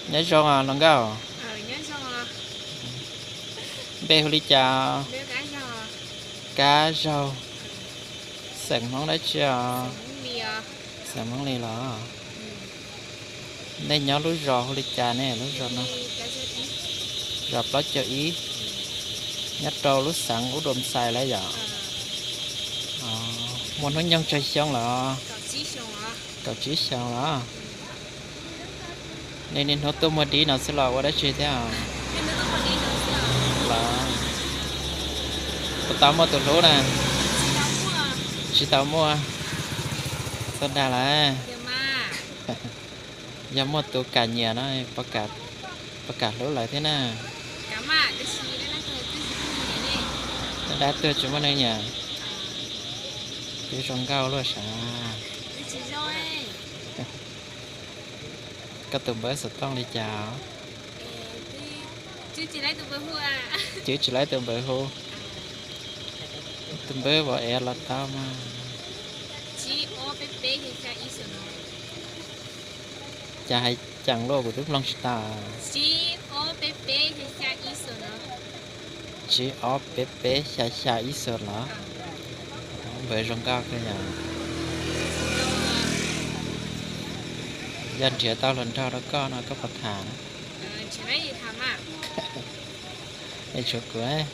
Nyob zoo hluas nkauj. Npe hu li cas? Kab Zaug. Xeem Hmoob dab tsi os? Xeem Hmoob Lis los? Nej nyob lub zos hu li cas ne, lub zos no? Zos plaub caug ib, nyob rau lub xeev Ub Dum Xais lawm yom? Muaj hnub nyoog tsawg xyoo los? Kaum tsib xyoo los? Nej niaj hnub tuaj muag dib no xwb los ua dab tsi thiab? Los puas tau muaj tus hlub na? Tsis tau muaj. Txog dag lawm. Yog muaj tus kam nyiam no, puas kam hlub lawv thiab na? Dab tuag tsis muaj neeg nyiam. Twb zoo nkauj luaj sav. Koj tus npawb xov tooj li cas? Twb tsis laib tus npawb hu. Tus npawb vauv ev los tau mas. Cas hais ceev luaj kuv twb mloog tsis tau. Tsib ob peb peb xya xya ib xus los? Npawb zoo nkauj kawg yom. Yog nrhiav tau hluas nraug rau koj no koj puas tham? Es tshuav kuv los?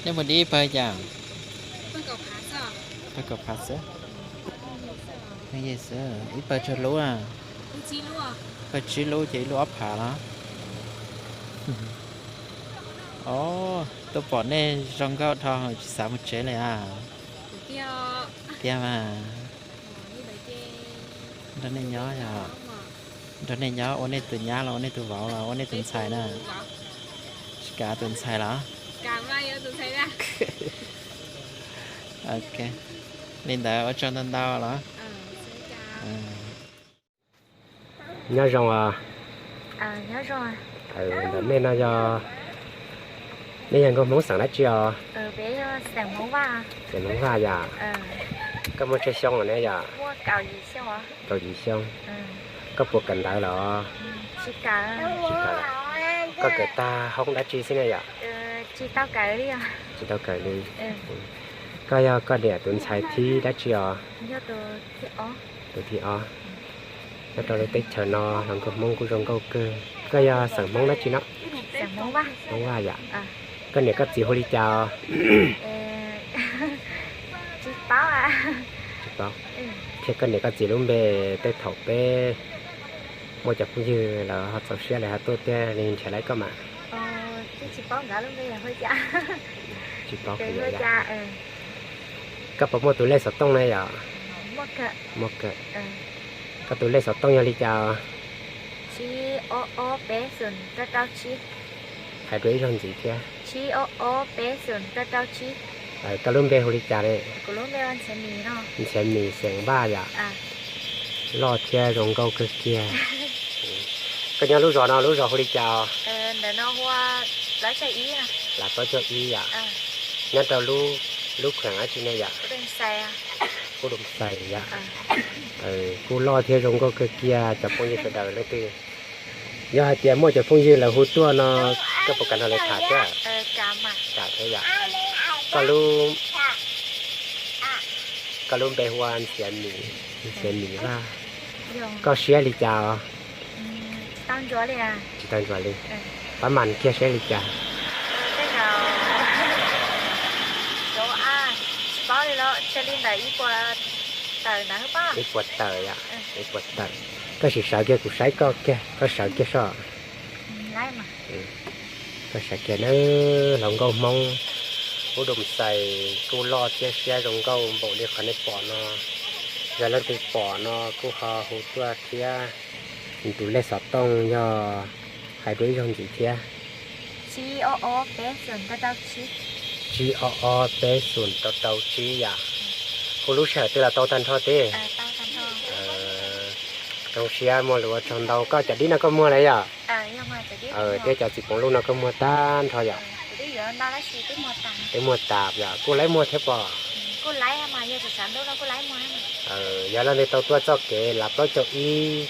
Nej muag dib ib pawg cas? Pawg kaum phav xwb. Pawg yej xwb, ib pawg tsawg lub? Pawg tsib lub ces ib lub ob phav los? Os, tuaj pom nej zoo nkauj dhau tsis xav mus tsev li as. Tiag mas. Nrog nej nyob yog, nrog nej nyob ua nej tus nyab los ua nej tus vauv los ua nej tus ntxhais na? Tsis kav tus ntxhais los? Li ntawd ua tsaug ntau ntau los? Nyob zoo os. Ntawm nej no yog, nej yog nkauj Hmoob xeem dab tsi os? Xeem Hmoob Vaj yom. Koj muaj tsawg xyoo lawm ne yom? Kaum yim xyoo. Koj puas kawm ntawv los? Koj kawm tag hoob dab tsi xwb ne yom? Tsis tau kawm li. Koj yog koj niam tus ntxhais thib dab tsi os? Tus thib ob. Nyob rau lub teb chaws no los nkauj Hmoob kuj zoo nkauj kawg. Koj yog xeem Hmoob dab tsi no? Hmoob Vaj yom. Koj niam koj txiv hu li cas os? Tsis paub. Qhia koj niam koj txiv lub npe, tej thaum peb muaj cov phooj ywg lawv ho txaus siab lawv ho tuaj thiaj li nrhiav lawv koj mas. Tsis paub. Koj puas muaj tus lej xov tooj ne yom? Muaj kawm. Koj tus lej xov tooj yog li cas? Hais dua ib zaug ntxiv thiab. Koj lub npe hu li cas ne? Ntxhiav Mis xeem Vaj yom. Loj thiab zoo nkauj kawg kiag. Koj nyob lub zos no lub zos hu li cas? Plaub Caug Ib yom. Nyob rau lub kheem dab tsi ne yom? Kub Dum Xais yom. Kuj loj thiab zoo nkauj kawg kiag, cov phooj ywg sawv daws leej twg yog hais tias muaj cov phooj ywg lawv hu tuaj no, koj puas kam nrog lawv tham thiab? Kam thiab yom. Koj lub npe hu ua Ntxhiav Mis, Ntxhiav Mis Vaj. Koj siab li cas os? Tsis tau ntsuas li. Pab mas kiag saib li cas? Ib puas tawm yom, ib puas tawm. Koj sim sawv kiag kuv saib koj kiag, koj sawv kiag soj. Koj sawv kiag nawb, hluas nkauj Hmoob Ub Dum Xais kuj loj thiab siab zoo nkauj npaum li qhov nej pom no. Yog leej twg pom no kuj ho hu tuaj thiab. Tus lej xov tooj yog, hais dua ib zaug ntxiv thiab. Tsib ob ob peb xoom rau rau tsib yom. Hu lub sij hawm twg los tau tag nrho tib. Zoo siab muaj lus ua tsaug ntau. Koj cov dib no koj muag lawm yom? Thiab cov txiv poom luj no koj muag tag nrho yom? Twb muag tas yom, kuj laib muag thiab pom. Yog leej twg tau tuaj txoj kev lav plaub caug ib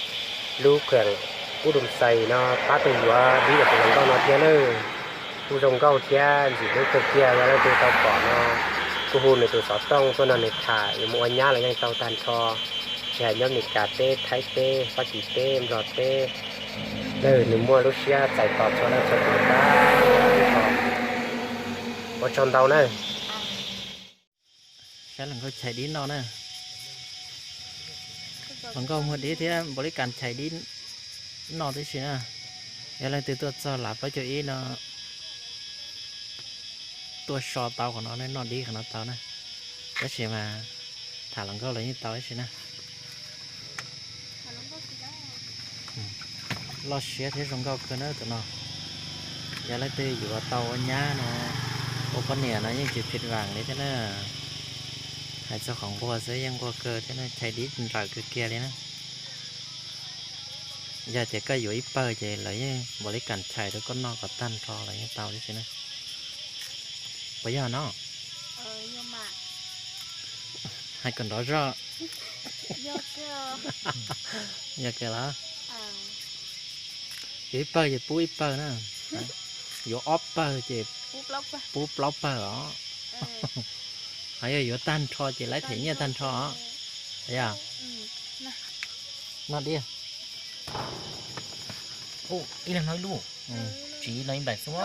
lub kheem Kub Dum Xais no pab tus yuav dib tus hluas nkauj no thiab nawb. Kuj zoo nkauj thiab ntxim hlub kawg kiag, yog leej twg tau pom no kuj hu nws tus xov tooj tuaj nrog nws tham yuav mus ua nyab los yeej tau tag nrho. Tsis hais nyob Meskas teb, Thaib teb, Fab Kis teb, Nplog teb, nws muaj lub siab txais tos txhua leej txhua tus tag nrho. Ua tsaug ntau na. Saib hluas nkauj chais dib noj na. Hluas nkauj muag dib thiab npaum li kas chais dib noj tib si na. Yog leej twg tuaj txog lav plaub caug ib no tuaj so tau qhov no, noj dib qhov no tau na. Tab sis mas tham hluas nkauj los yeej tau ib si na. Loj siab thiab zoo nkauj kawg na tus no. Yog leej twg yuav tau ua nyab no, ua poj niam no yeej tsis phim vam li thiab na. Hais txog qhov nquag xwb yeej nquag kawg thiab na, chais dib nrawm kawg kiag li na. Yog tias koj yuav ib pawg ces lawv yeej npaum li kas chais rau koj noj kom tag nrho los yeej tau tib si na. Puas yog no? Hais kom nrov zog. Yog kawg los? Yuav ib pawg ces pub ib pawg na. Yuav ob pawg ces pub plaub pawg os. Hos yog yuav tag nrho ces lawv them nyiaj tag nrho os. Yog. Noj dib. Ib leeg noj ib lub. Tsis los ib nplaim xwb.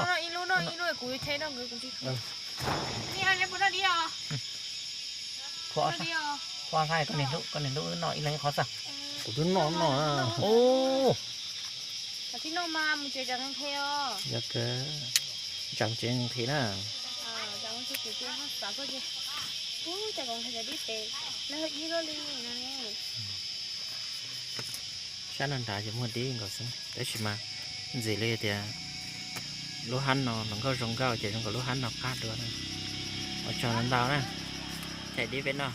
Koj niag hlub, koj niag hlub noj ib leeg ib qhov xwb. Kuv twb noj no. Yog kawg, tsam tsev nqhis na. Sab no nrad ces muaj dib nkaus xwb tab sis mas ntxim li tias lub hab no hluas nkauj zoo nkauj ces zoo nkaus lub hab no qab dua na. Ua tsaug ntau na, chais dib peb noj.